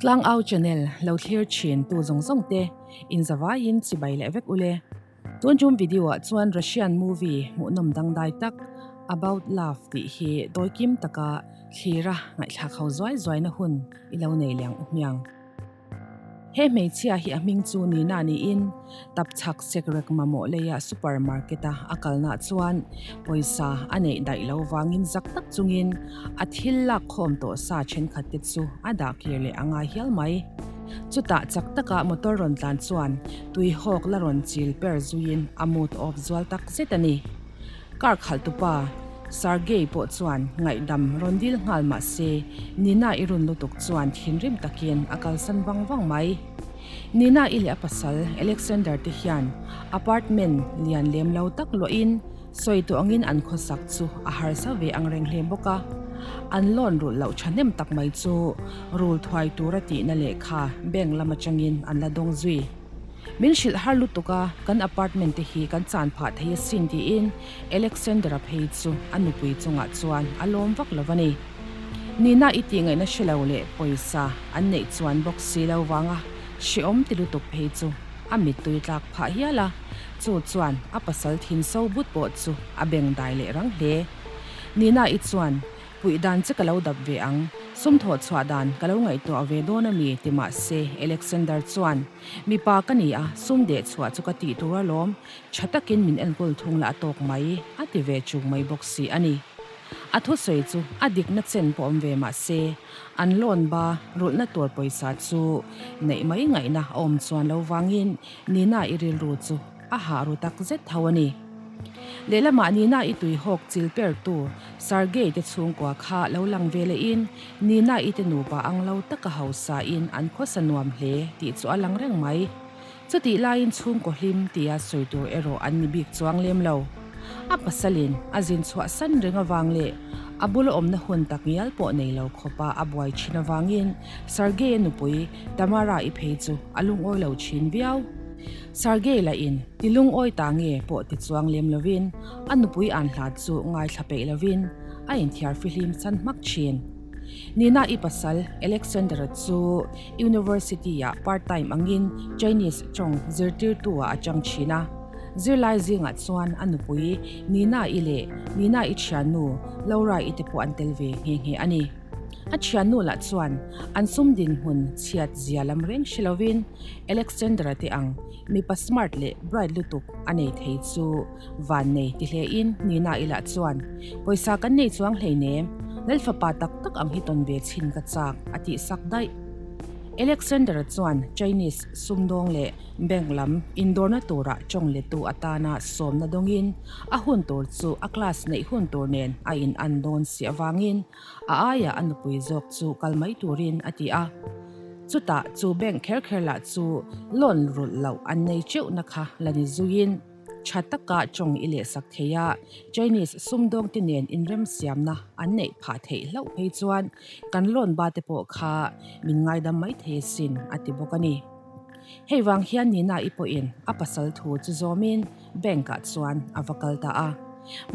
Tlangau channel lo thlir thin tu zawng zawng te in zavaiin chibai leh vek ule. Tun tum video ah chuan Russian movie hmuhnawm dangdai tak About Love tih hi tawikim taka thlira ngaihthlak ho zuai zuaina hun i lo nei liang u hmiang. He hmeichhia hi a hming chu Nina niin tapchhak sekrek mamawh leia super market a a kalna chuan pawisa a neih daih lo vangin zak tak chungin a thil lak khawm tawh sa thenkhat te chu a dah kir leh a ngai hial mai. Chutah chak taka motor rawn tlan chuan tui hawk la rawn chil per zuiin a mood off zual tak zet a ni. Car khalhtupa Sergei pawh chuan ngaihdam rawn dil nghal mah se, Nina i run lutuk chuan thinrim takin a kalsan vang vang mai. Nina i leh a pasal Alexander te hian apartment lian lem lo tak luahin sawi tawh angin an khawsak chu a harsa ve ang reng hle bawk a. An loan rulh loh thahnem tak mai chu rul thuai tura tihna lehkha bank lam atangin an la dawng zui. Min hrilh har lutuk a, kan apartment te hi kan chan phah thei asin tiin Alexander-a phei chu a nupui chungah chuan a lawm vak lo a ni. Nina i tih ngaihna hre lo leh pawisa an neih chuan bawk si lo vanga hrehawm ti lutuk phei chu a mittui tlak phah hial a, chu chuan a pasal thin so but pawh chu a beng dai leh rang hle. Nina i chuan Puih dan che ka lo dap ve ang, sum thawh chhuah dan ka lo ngaihtuah ve dawn a mi ti mah se Alexander chuan, Mipa ka ni a, sum deh chhuah chu ka tih tur alawm, tha takin min enkawl thung la a tawk mai, a ti ve chung mai bawk si a ni. A thusawi chu a dikna chen pawh awm ve mah se, an loan ba rulhna tur pawisa chu neih mai ngaihna a awm chuan lo vangin Nina i rilru chu a hah ru tak zet tho a ni. Lehlamah Nina i tui hawk chil pertu Sergei te chhungkua kha lo lang ve lehin Nina i te nupa ang lo taka hausa in an khawsa nuam hle tih chu a lang reng mai. Chutih laiin chhungkaw hlim tia sawi tur erawh an ni bik chuang lem lo. A pasalin a zin chhuah san reng avang leh a bula awmna hun tak ngial pawh nei lo khawpa a buai thin avangin Sergei-a nupui Tamara i phei chu a lungawi lo thin viau. Sergei lahin ti lungawi ta nge pawh ti chuang lem lovin a nupui an hlat chu ngaithla peih lovin a inthiar fihlim san hmak thin. Nina i pasal Alexander-a chu University-ah part time angin Chinese tawng zirtirtu-ah a chang thin a. Zirlai zingah chuan a nupui Nina-i leh Nina-i thiannu Laura-i te pawh an tel ve nghe nghe a ni. A thiannu lah chuan an sum dinhmun chhiat zia lam reng hre lovin Alexander-a te ang mipa smart leh bright lutuk a nei thei chu van nei ti hlein Nina-i lah chuan pawisa kan nei chuang hleinem, Lalfapa tak tak ang hi tawn ve chhin ka chak a tih sak daih. Alexander-a chuan Chinese sumdawng leh Bank lam indawrna turah tawng lettu atana sawmna dawngin a hun tur chu a class neih hun tur nen a in an dawn si avangin a aiah a nupui zawk chu kal mai turin a ti a. Chutah chu bank kher kher lah chu loan rulh loh an nei teuhna kha la ni zuiin tha taka tawng i lehsak thei a, Chinese sumdawngte nen inremsiamna an neih phah theih hlauh phei chuan kan loan ba te pawh kha min ngaidam mai thei asin a ti bawk a ni. Hei vang hian Nina i pawhin a pasal thu chu zawmin bank ah chuan a va kal ta a.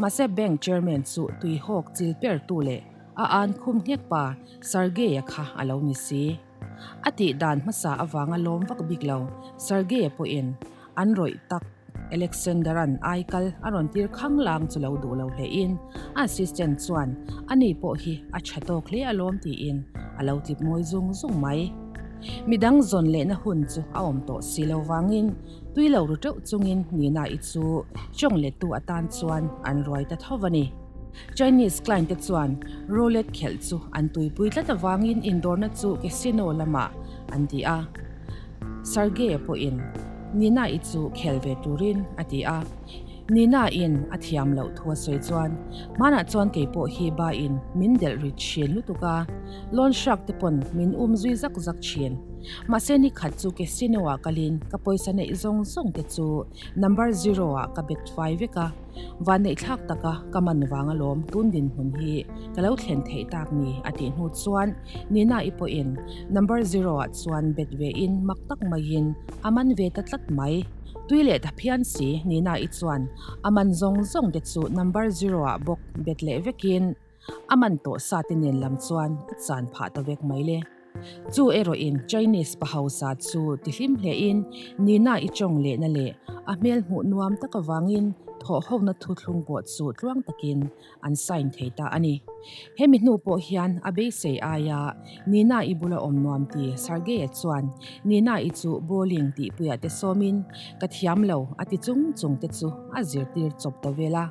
Mahse bank chairman chu tuihawk chil pertu leh a an khum nghek pa Sergei-a kha a lo ni si. A tih dan hmasa avanga lawm vak bik lo Sergei-a pawhin an rawih tak Alexander-a'n ai kal a rawn tir khang lang chu lo duh lo hlein a assistant chuan ani pawh hi a tha tawk hle alawm tiin a lo tlip mawi zung zung mai. Midang zawn lehna hun chu a awm tawh si lo vangin tui lo ru teuh chungin Nina-i chu chawng lettu atan chuan an ruai ta tho a ni. Chinese client te chuan roulette khelh chu an tuipui tlat avangin indawrna chu casino lamah an ti a. Sergei-a pawhin Nina-i chu khel ve turin a ti a. Nina-in a thiam loh thu a sawi chuan, Hmanah chuan kei pawh hi ba-in min delh ri thin lutuk a, loan shark te pawn min um zui zak zak thin. Mahse ni khat chu casino-ah kalin ka pawisa neih zawng zawng te chu number zero-ah ka bet fai vek a. Vanneihthlak taka ka man vang alawm tun dinhmun hi ka lo thlen theih tak ni a tih hnu chuan Nina-i pawhin number zero ah chuan bet ve in mak tak maiin a man ve ta tlat mai. Tui leh ta phian si Nina-i chuan a man zawng zawng te chu number zero ah bawk bet leh vekin a man tawh sa te nen lam chuan a chan phah ta vek mai le. Chu erawhin Chinese pa hausa chu tihlim hlehin Nina i tawng lehna leh a hmel hmuh nuam tak avangin thawhhona thuthlung pawh chu tluang takin an sign thei ta a ni. Hemi hnu pawh hian a beisei aia Nina i bula awm nuam ti Sergei-a chuan Nina i chu bowling tihpuiah te sawmin ka thiam lo a ti chung chung te chu a zirtir chawp ta vel a.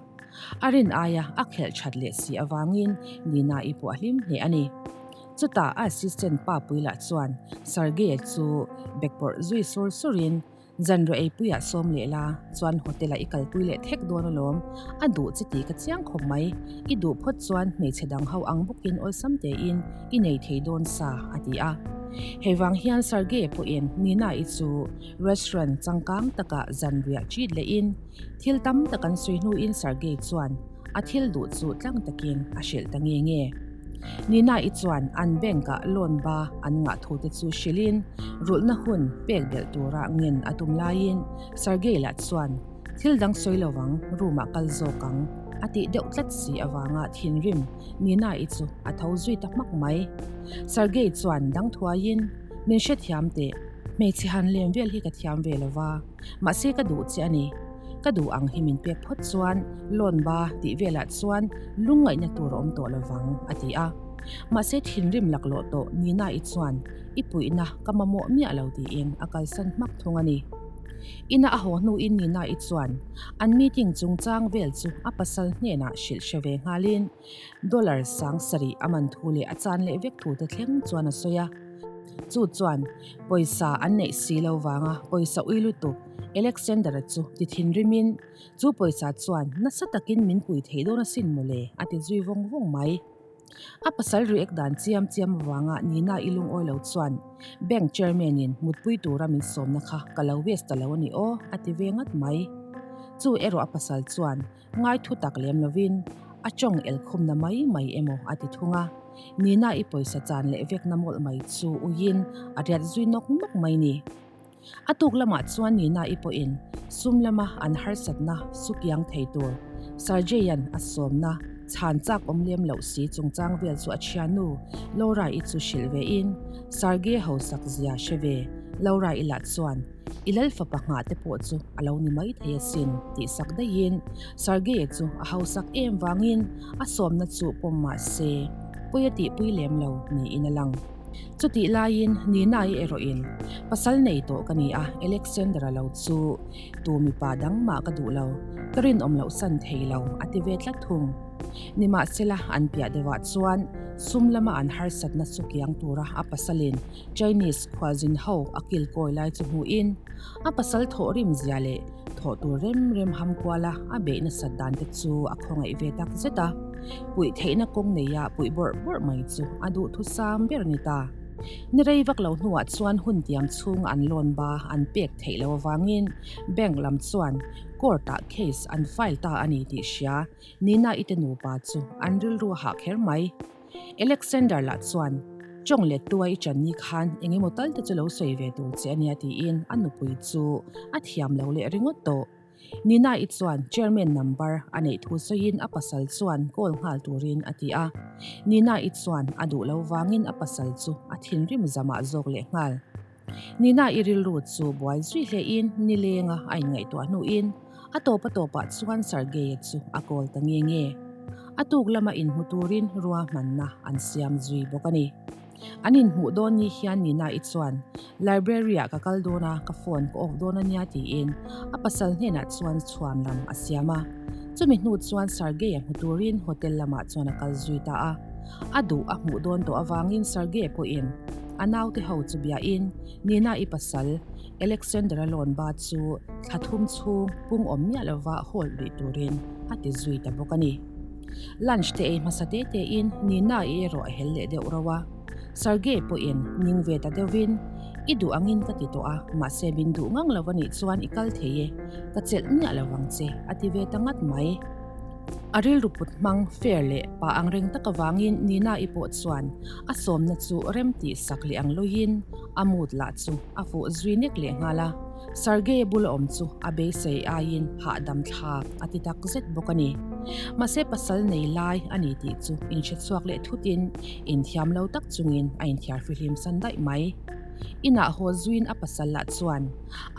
A rin aia a khelh that leh si avangin Nina i pawh a hlim hle a ni. Chutah a assistant pa pui lah chuan Sergei-a chu bekpawrh zui sur surin Zanriah eipuiah sawm leh la, chuan hotel-ah i kalpui leh thek dawn alawm. A duh che tih ka chiang khawp mai. I duh phawt chuan hmeichhe dang ho ang bawkin awlsam tein i nei thei dawn sa, a ti a. Hei vang hian Sergei pawhin Nina-i chu restaurant changkang takah zanriah treat lehin thil tam tak an sawi hnuin Sergei chuan a thil duh chu tlang takin a hrilh ta nge nge. Nina-i chuan an bank-ah loan ba an ngah thu te chu hrilhin rulhna hun pek belh tura ngen a tum laiin Sergei lah chuan thil dang sawi lo vang room-ah kal zawk ang a tih deuh tlat si avanga thinrim Nina-i chu a tho zui ta hmak mai. Sergei chuan dang thuaiin min hrethiam teh, hmeichhe han lem vel hi ka thiam ve lo va. Mahse ka duh che a ni. Ka duh ang hi min pek phawt chuan loan ba tih velah chuan lungngaihna tur a awm tawh lo vang, a ti a. Mahse thinrim laklawh tawh Nina-i chuan i puihna ka mamawh miah lo tiin a kalsan hmak thung a ni. Ina a haw hnuin Nina-i chuan an meeting chungchang vel chu a pasal hnenah hrilh hre ve nghalin dollar 7000 a man thu leh a chan leh vek thu te thleng chuan a sawi a. Chu chuan pawisa an neih si lo vanga pawisa ui lutuk Alexander-a chu ti thinrimin chu pawisa chuan nasa takin min pui thei dawn asin mawle a ti zui vawng vawng mai. A pasal react dan chiam chiam avanga Nina i lungawi lo chuan bank chairman-in mutpui tura min sawmna kha ka lo waste ta lo a ni aw a ti ve ngat mai. Chu erawh a pasal chuan Ngai thu tak lem lovin a tawng el khumna mai mai emaw a ti thung a, Nina i pawisa chan leh vekna mawlh mai chu uiin a riat zui nawk nawk mai ni. A tuk lamah chuan Nina i pawhin sum lama an harsatna sukiang thei tur Sergei-a'n a sawmna chhan chak awm lem loh si chungchang vel chu a thiannu Laura-i chu hrilh vein Sergei hausak zia hre ve Laura-i lah chuan I lal fapa nghah te pawh chu a lo ni mai thei asin tih sak daihin Sergei-a chu a hausak em vangin a sawmna chu pawm mah se pawi a tihpui lem lo niin a lang. Chutih laiin Nina-i erawhin pasal nei tawh ka ni a, Alexander-a lo chu tu mipa dang mah ka duh lo, ka rinawm loh san thei lo a ti ve tlat thung. Nimahsela an piah deuhah chuan sum lama an harsatna chu kiang tura a pasalin Chinese khualzin ho a kilkawi lai chu hmuhin a pasal thawh rim zia leh thawh tur rem rem ham kuala a beih nasat dan te chu a khawngaih ve tak zet a. Puih theihna kawng neia puih bawrh bawrh mai chu a duhthusam ber a ni ta. Ni rei vak lo hnuah chuan hun tiam chhunga an loan ba an pek theih loh avangin bank lam chuan court-ah case an file ta a ni tih hria Nina i te nupa chu an rilru a hah kher mai. Alexander lah chuan, Chawng let tua i chan ni khan eng emaw tal te chu lo sawi ve tur che ania tiin a nupui chu a thiam lo leh ringawt tawh. Nina-i chuan chairman number a neih thu sawiin a pasal chuan call nghal turin a ti a. Nina-i chuan a duh lo vangin a pasal chu a thinrim zamah zawk leh nghal. Nina i rilru chu buai zui hlein nilenga a inngaihtuah hnuin a tawp a tawpah chuan Sergei-a chu a kawl ta nge nge. A tuk lama inhmu turin ruahmanna an siam zui bawk a ni. An inhmuh dawn ni hian Nina-i chuan Library-ah ka kal dawn a, ka phone ka off dawn a nia tiin a pasal hnenah chuan chhuan lam a siam a. Chumi hnu chuan Sergei-a hmu turin hotel lamah chuan a kal zui ta a. A duh a hmuh dawn tawh avangin Sergei pawhin a naute ho chu biain Nina-i pasal Alexander-a loan ba chu thla thum chhung pung awm miah lova hold rih turin a ti zui ta bawk a ni. Lunch te ei hmasa te tein Nina-i erawh a hel leh deuh rauh a. Sergei pawhin ning ve ta deuhin, I duh angin ka ti tawh a, mahse min duh ngang lo a nih chuan i kal thei e, ka chelh miah lo vang che, a ti ve ta ngat mai. A rilru put hmang fair leh pa ang reng tak avangin Nina-i pawh chuan a sawmna chu rem tih sak leh ang lawiin a mood lah chu a fuh zui nek leh nghal a. Sergei-a bula awm chu a beisei aiin hahdam thlak a ti tak zet bawk a ni. Mahse pasal nei lai a ni tih chu inhre chhuak leh thutin inthiam lo tak chungin a inthiar fihlim san daih mai. Inah haw zuiin a pasal lah chuan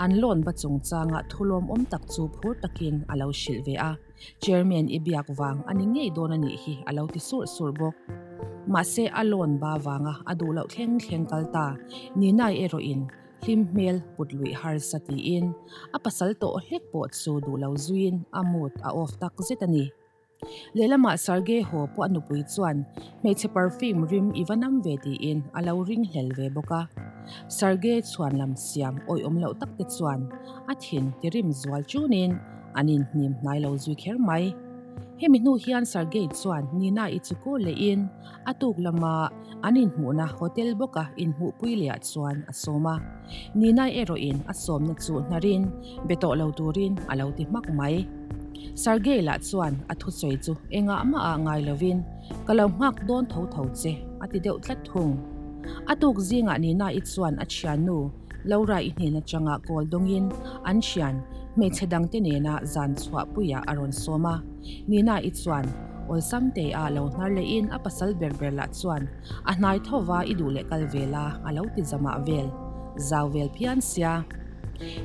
an lawn va chungchanga thu lawmawm tak chu phur takin a lo hrilh ve a. Chairman i biak vang a ni ngei dawn a nih hi a lo ti surh surh bawk. Mahse a lawn ba vanga a duh loh thleng thleng kal ta Ninai erawhin hlim hmel put luih harsa tiin a pasal tawh hlek pawh chu duh lo zuiin a mood a off tak zet a ni. Lehlamah Sergei haw pawh a nupui chuan hmeichhe perfume rim i va nam ve tiin a lo ring hlel ve bawk a. Sergei chhuan lam siam awihawm loh tak te chuan a thin ti rim zual chunin an inhnim hnai lo zui kher mai. Hemi hnu hian Sergei chuan Nina-i chu call lehin a tuk lama an inhmuhna hotel bawka inhmuhpui lehah chuan a sawm a. Nina-i erawhin a sawmna chu hnarin be tawh lo turin a lo ti hmak mai. Sergei lah chuan a thusawi chu engah mah ah ngai lovin ka lo nghak dawn tho tho che a ti deuh tlat thung. A tuk zingah Nina-i chuan a thiannu Laura i hnen atanga kawl dawngin an thian hmeichhe dangte nena zan chhuahpuiah a rawn sawm a. Nina i chuan awlsam te ah lo hnar lehin a pasal ber ber lah chuan a hnai thova i duh leh kal ve la a lo ti zamah vel zau vel phian sia.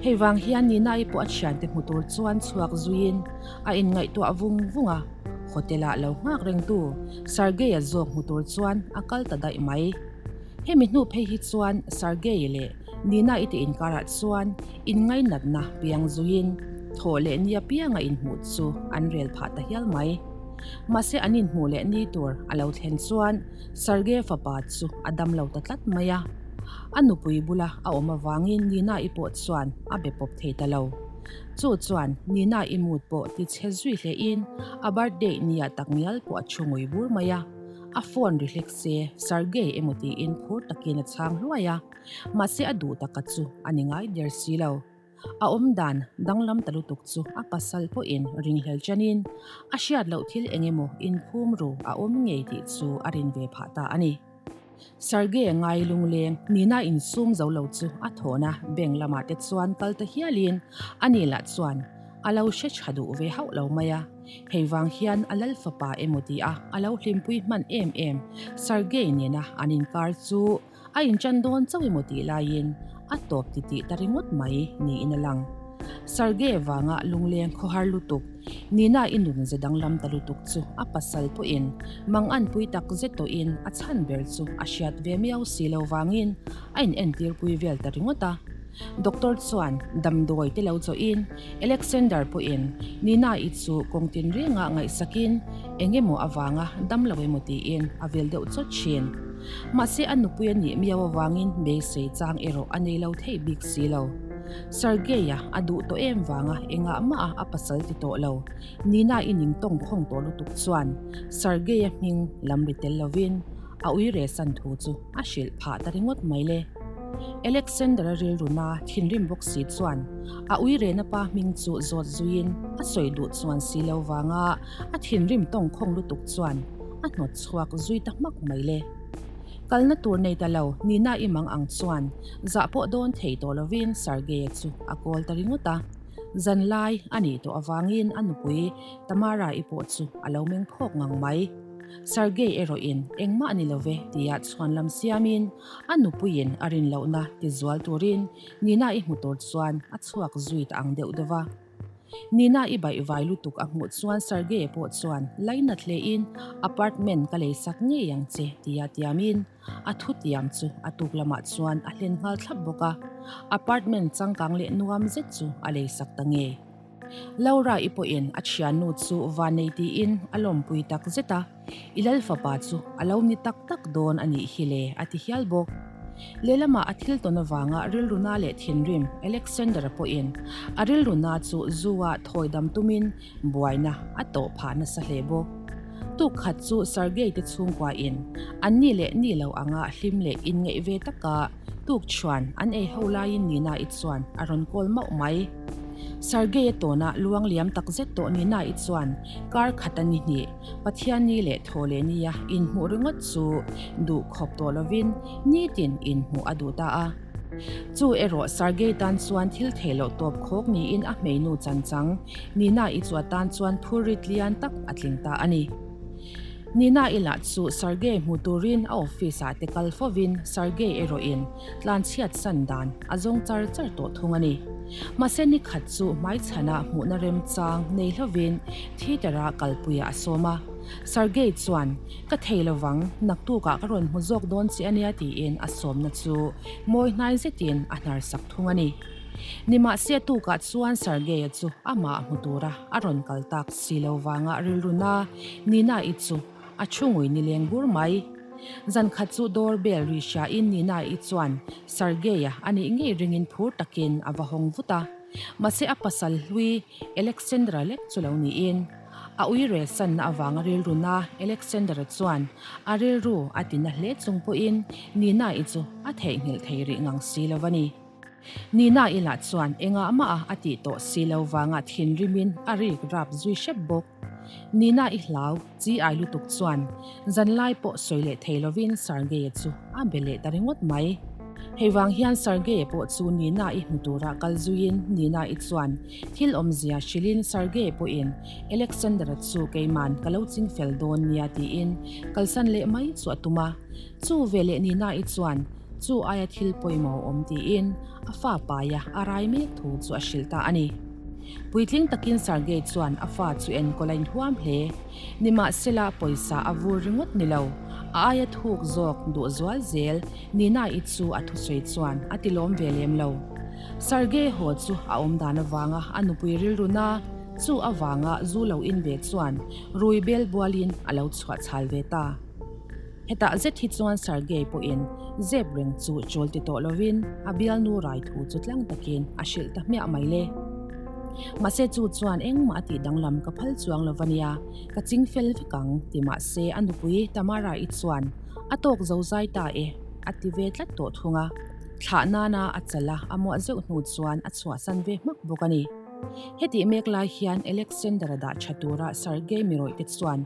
Hei vang hian Nina i pawh a thiante hmu tur chuan chhuak zuiin a inngaihtuah vung vung a, hotel ah lo nghak rengtu Sergei-a zawk hmu tur chuan a kal ta daih mai. Hemi hnu phei hi chuan Sergei leh Nina-i te inkarah chuan inngainatna piang zuiin thaw leh ni apianga inhmuh chu an rel phah ta hial mai. Mahse an inhmuh leh ni tur a lo thlen chuan Sergei fapa chu a dam lo ta tlat mai a. A nupui bula a awm avangin Nina-i pawh chuan a be pawp thei ta lo. Chu chuan Nina-i mood pawh tichhe zui hlein a birthday nia takngial pawh a thu ngui bur mai a. A phone ri hlek se Sergei emaw tiin phur takin a chhang hluai a, mahse a duh taka chu a ni ngai der si lo. A awmdan danglam ta lutuk chu a pasal pawhin ringhlel chanin a hriat loh thil eng emaw inphum ru a awm ngei tih chu a rin ve phah ta a ni. Sergei ngai lungleng nihna insum zo lo chu a thawhna bank lamah te chuan kal ta hialin ani lah chuan a lo hre tha duh ve hauh lo mai a. Hei vang hian a lal fapa emaw ti a a lo hlimpui hman em em Sergei nena an inkar chu a inchan dawn chauh emaw tih laiin a tawp titih ta ringawt mai niin a lang. Sergei vanga lungleng khawhar lutuk Nina i nun ze danglam ta lutuk chu a pasal pawhin manganpui tak zet tawhin a chhan ber chu a hriat ve miau si lo vangin a inentirpui vel ta ringawt a. Doctor chuan damdawi te lo chawhin Alexander pawhin Nina-i chu kawng tinrengah ngaihsakin eng emaw avanga dam lo emaw tiin a vel deuh chawt thin. Mahse a nupui a nih miau avangin beisei chang erawh a nei lo thei bik si lo. Sergei-a a duh tawh em vanga engah mah a pasal ti tawh lo. Nina-i ning tawng khawng tawh lutuk chuan Sergei-a hming lam ri tel lovin a uire san thu chu a hrilh phah ta ringawt mai le. Alexander-a rilruna thinrim bawk si chuan a uirena pa hming chu zawt zuiin a sawi duh chuan si lo vanga a thinrim tawngkhawng lutuk chuan a hnawt chhuak zui ta hmak mai le. Kalna tur nei ta lo Nina i mang ang chuan zah pawh dawn thei tawh lovin Sergei-a chu a kawl ta ringawt a. Zanlai a nih tawh avangin a nupui Tamara-i pawh chu a lo meng phawk ngang mai. Sergei erawhin engmah a ni lo ve tia chhuanlam siamin a nupuiin a rin lohna tizual turin Nina-i hmu tur chuan a chhuak zui ta ang deuh deuh va. Nina-i baihvai lutuk a hmuh chuan Sergei pawh chuan lainat hlein apartment ka leisak ngei ang che tia tiamin a thutiam chu a tuk lamah chuan a hlen nghal thlap bawk a, apartment changkang leh nuam zet chu a leisak ta ngei. Laura-i pawhin a thiannu chu vannei tiin a lawmpui tak zet a, I lal fapa chu a lo ni tak tak dawn a nih hi le a ti hial bawk. Lehlamah a thil tawn avanga rilruna leh thinrim Alexander-a pawhin a rilruna chu zu-a thawi dam tumin buaina a tawh phah nasa hle bawk. Tuk khat chu Sergei te chhungkuain an ni leh ni lo anga hlim leh inngeih ve taka tuk chuan an ei ho laiin Nina-i chuan a rawn kawl mauh mai. Sergei-a tawna luang liam tak zet tawh Nina-i chuan kar khat a ni hnih, Pathianni leh thaw leh nia inhmuh ringawt chu duh khawp tawh lovin nitin inhmuh a duh ta a. Chu erawh Sergei tan chuan thil theih loh tawp khawk niin a hmeinu chanchang Nina-i chu a tan chuan phurrit lian tak a tling ta a ni. Nina-i lah chu Sergei hmu turin a office ah te kal fovin Sergei erawhin tlanchhiat san dan a zawng char char tawh thung a ni. Mahse ni khat chu hmaichhana hmuhna remchang nei hlovin theatre-a kalpuiah a sawm a. Sergei chuan, Ka thei lovang, naktukah ka rawn hmu zawk dawn che ania tiin a sawmna chu mawi hnai zetin a hnar sak thung a ni. Nimahse tukah chuan Sergei-a chu amah hmu tura a rawn kal tak si lo vanga rilruna Nina-i chu a thu ngui nileng bur mai. Zan khat chu door bell ri hriain Nina-i chuan Sergei-a a nih ngei ringin phur takin a va hawng vut a. Mahse a pasal hlui Alexandra lek chu lo niin a ui rel sanna avanga rilruna Alexandra chuan a rilru a tina hle chung pawhin Nina-i chu a theihnghilh thei rih ngang si lo a ni. Nina-i lah chuan engah mah a tih tawh si lo vanga thinrimin a rik rap zui hrep bawk. Nina-i hlau chi ai lutuk chuan zanlai pawh sawi leh thei lovin Sergei-a chu a be leh ta ringawt mai. Hei vang hian Sergei-a pawh chu Nina-i hmu tura kal zuiin Nina-i chuan thil awmzia hrilhin Sergei pawhin Alexander-a chu keiman ka lo ching fel dawn nia tiin kalsan leh mai chu a tum a. Chu veleh Nina-i chuan Chu aia thil pawimawh awm tiin a fa paia a rai mek thu chu a hrilh ta a ni. Puitling takin Sergei chuan a fa chu enkawl a inhuam hle. Nimahsela pawisa a vur ringawt ni lo, a aia thuk zawk duh zual zel Nina-i chu a thusawi chuan a tilawm ve lem lo. Sergei haw chu a awm dan avanga a nupui rilruna chu avanga zu lo in ve chuan rui bel bualin a lo chhuahchhal ve ta. Hetah zet hi chuan Sergei pawhin zep reng chu chawl ti tawh lovin a bialnu rai thu chu tlang takin a hrilh ta hmiah mai le. Mahse chu chuan engmah a tih danglam ka phal chuang lo va nia, ka ching fel vek ang ti mahse a nupui Tamara-i chuan a tawk zo zai ta e a ti ve tlat tawh thung a. Thlah nana a chala a muah zeuh hnu chuan a chhuahsan ve hmak bawk a ni. Hetih mek lai hian Alexander-a dah tha tura Sergei mirawih te chuan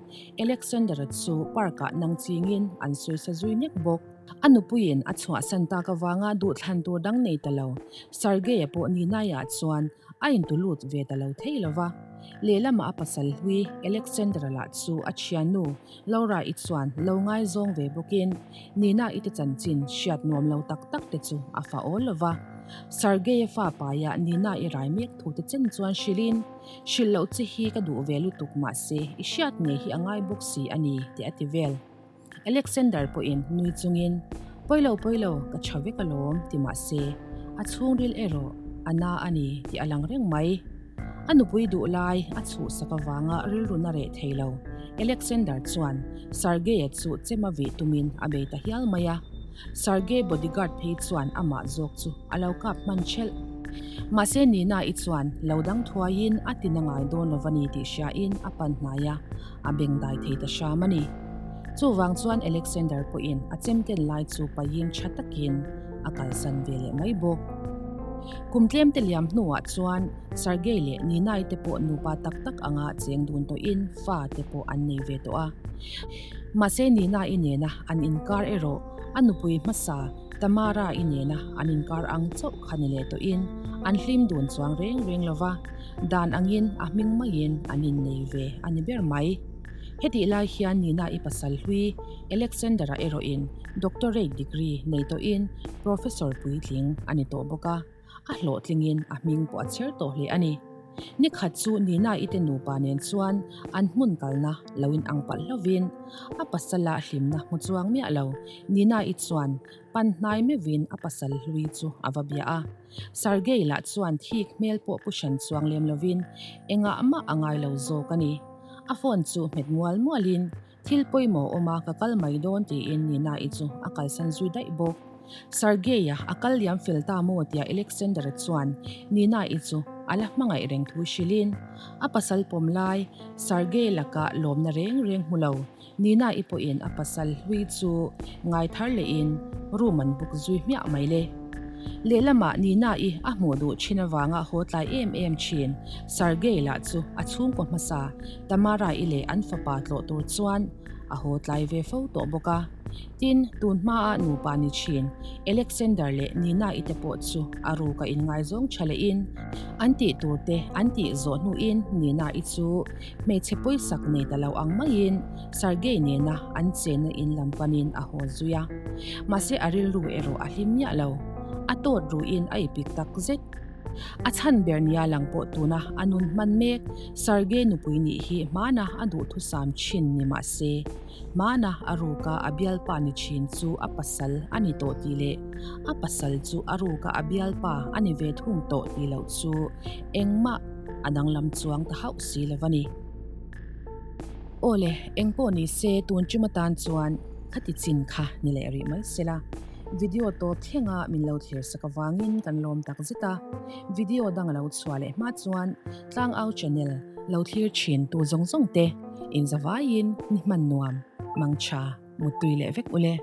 Alexander-a chu park-ah nang chingin an sawisa zui nek bawk. A nupuiin a chhuahsan tak avanga duhthlan tur dang nei ta lo. Sergei-a pawh Nina-ah chuan a intu lut ve ta lo thei lo va. Lehlamah a pasal hlui Alexander-a lah chu a thiannu Laura-i chuan lo ngaizawng ve bawkin Nina-i te chanchin hriat nuam lo tak tak te chu a fa awl lo va. Sergei-a fa paiah Nina-i rai mek thu te chen chuan hrilhin, Hrilh loh che hi ka duh ve lutuk mahse i hriat ngei hi a ngai bawk si a ni tih a ti vel. Alexander pawhin nui chungin, Pawilo pawilo, ka tha vek alawm ti mahse a chhungril erawh a na a ni tih a lang reng mai. A nupui duh lai a chhuhsak avanga rilru na reh thei lo. Alexander chuan Sergei-a chu chem a vih tumin a bei ta hial mai a. Sergei bodyguard phei chuan amah zawk chu a lo kap hman thelh. Mahse Nina-i chuan lo dang thuaiin a tina ngai dawn lo va ni tih hriain a pan hnai a, a beng dai thei ta hram a ni. Chuvang chuan Alexander pawhin a chemken lai chu paiin tha takin a kalsan ve leh mai bawk. Kum tlemte liam hnuah chuan Sergei leh Nina-i te pawh nupa tak tak anga cheng dun tawhin fa te pawh an nei ve tawh a. Mahse Nina-i nena an inkar erawh a nupui hmasa Tamara-i nena an inkar ang chauh kha ni leh tawhin an hlim dun chuang reng reng lo va, dan angin a hming maiin an innei ve a ni ber mai. Hetih lai hian Nina-i pasal hlui Alexander-a erawhin doctorate degree nei tawhin professor puitling a ni tawh bawk a. A hlawhtlingin a hming pawh a chher tawh hle a ni. Ni khat chu Nina-i te nupa nen chuan an hmun kalna lo in ang palh hlovin a pasala hlimna hmu chuang miah lo. Nina-i chuan pan hnai meuhin a pasal hlui chu a va bia a. Sergei lah chuan thik hmel pawh pu hran chuang lem lovin engah mah a ngai lo zawk a ni. A phone chu hmet mual mualin Thil pawimawh awm a, ka kal mai dawn tiin Nina-i chu a kalsan zui daih bawk. Sergei-a a kal liam fel ta maw tia Alexander-a chuan Nina-i chu a la hmangaih reng thu hrilhin a pasal pawm lai Sergei laka lawmna reng reng hmu lo. Nina-i pawhin a pasal hlui chu ngai thar lehin room an book zui hmiah mai le. Lehlamah Nina-i a hmuh duh thin avanga haw tlai em em thin Sergei lah chu a chhungkaw hmasa Tamara-i leh an fapa tlawh tur chuan a haw tlai ve fo tawh bawk a. Tin, tun hmaa nupa ni thin Alexander leh Nina-i te pawh chu a ruka inngaizawng tha lehin an tih tur te an tih zawh hnuin Nina-i chu hmeichhe pawisak nei ta lo ang maiin Sergei nena an chenna in lam panin a haw zui a. Mahse a rilru erawh a hlim miah lo. A tawt ruin a ipik tak zet. A chhan ber nia lang pawh tuna a nun hman mek Sergei nupui nih hi hmana a duhthusam thin ni mahse Hmana a ruka a bialpa ni thin chu a pasal a ni tawh tih leh a pasal chu a ruka a bialpa a ni ve thung tawh tih loh chu engmah a danglam chuang ta hauh si lo a ni. Aw le, engpawh ni se tun ṭum atan chuan khati chin kha ni leh rih mai sela. Video tawp thlenga min lo thlir sak avangin kan lawm tak zet a, video dang a lo chhuah leh hma chuan Tlangau channel lo thlir thin tu zawng zawng te inzavaiin ni hman nuam, mangtha, muttui leh vek ule.